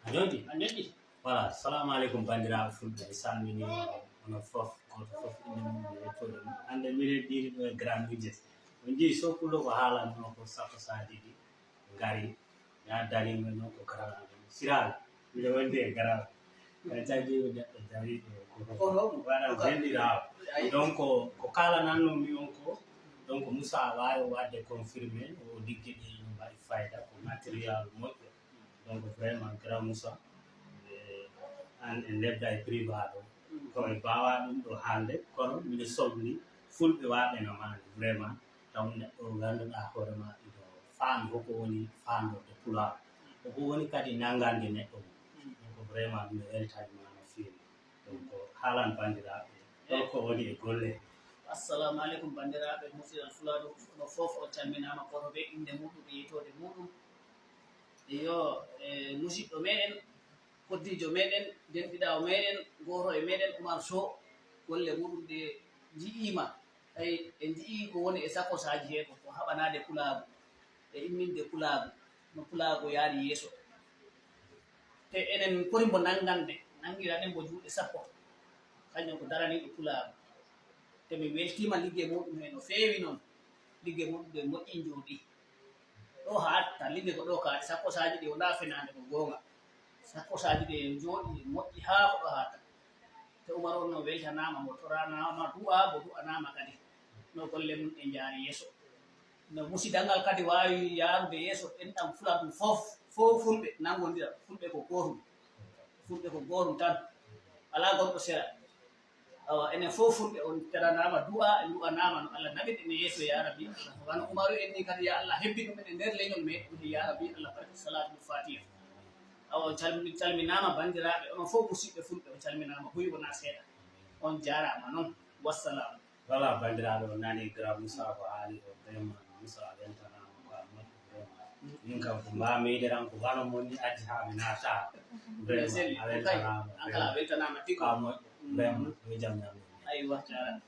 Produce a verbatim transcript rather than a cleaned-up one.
A ñoƴƴi? A ñoƴƴi? Voilà, salamu aleykum banndiraaɓe fulɓe, mi salmini onon fof, gooto fof innde mum e yettoode mum. Hannde minen ɗiɗi ɗo e Grand Budget. On njii so pullo ko haalanno ko sappo saaji ɗi ngari, mi addani men noon ko garaaɗo siraaɓe. Miɗo wondi e garaaɗo. Kadi jaggi ko neɗɗo dariiɗo ko Ko homo? Waɗa benndiraawo. Ay. Donc, ko kaalananno mi on ko, donc, Moussa waawi waɗde confirmé, o ligge ɗe no mbaɗi fayda, ko matériel moƴƴo. Donc, vraiment, grand Moussa, eh, an en lebda e priva ɗo. Mm. Ko en mbaawa ɗum ɗo haalde, kono miɗo soɓni fulɓe waaɓe no maani, vraiment, taw neɗɗo o ngannduɗaa hoore ma ido faami hoko woni faamorde pulaar. Hoko woni kadi nanngande neɗɗo mum. Mm. Donc, vraiment, miɗo weltani ma no feewi. Donc, haalan banndiraaɓe, ɗo ko woni e golle. Assalamu aleykum, banndiraaɓe musidal Fuladu, no fof on calminaama, gooto bee innde muɗum e yettoode muɗum. Iyo, e musidɗo meɗen, koddiijo meɗen, denɗiɗaawo meɗen, gooto e meɗen, Umar Sow, golle muɗum ɗe nji'iima. Tawi en nji'ii ko woni e sakosaaji hee ko, ko haɓanaade pulaagu, e imminde pulaagu, no pulaagu yaari yeeso. Te enen poti mbo nanngande, nanngiranɗen mbo juuɗe sappo. Kanjum ko daraniiɗo pulaagu. Te mi weltiima ligge muɗum hee no feewi noon. Ligge muɗum ɗe moƴƴi njooɗii. Ɗo haaɗta, ligge ko ɗo kaaɗi, sakosaaji ɗi wonaa fenaande, ko goonga. Sakosaaji ɗi njooɗii, moƴƴi haa ko ɗo haaɗta. Te Umar on no weltanaama, mo toranaama du'a, mo du'anaama kadi. No golle mum ɗe njaari yeeso. No musidal ngal kadi waawi yaarude yeeso, enɗam Fuladu fof, fof fulɓe nanngondira. Fulɓe ko gootum. Fulɓe ko gootum tan. Alaa gonɗo sera. Awa, enen fof fulɓe on teranaama du'a, en du'anaama no Allah naɓir en e yeeso, ya Rabbi. Allah, wano Umaru en ni kadi, ya Allah, hebbin ɗum en e nder leñol meɗen, ya Rabbi, Allah, barke Salaatul Fatiha. Awa, on calmi-, calminaama banndiraaɓe, onon fof musidɓe fulɓe, on calminaama, buy wonaa seeɗa. On jaaraama noon. Wassalaamu. Voilà, banndiraaɓe, on nani grand Moussa ko haali o, vraiment, Moussa a weltanaama, ko a moƴƴo, vraiment. Min kam ko mbaami yiide tan ko wano mon ni addi haa mi naata. Vraiment, a weltanaama, an kala a weltanaama tigi. Ko a moƴƴo, vraiment, yo jam ñaam en. Aywa, jaaraama.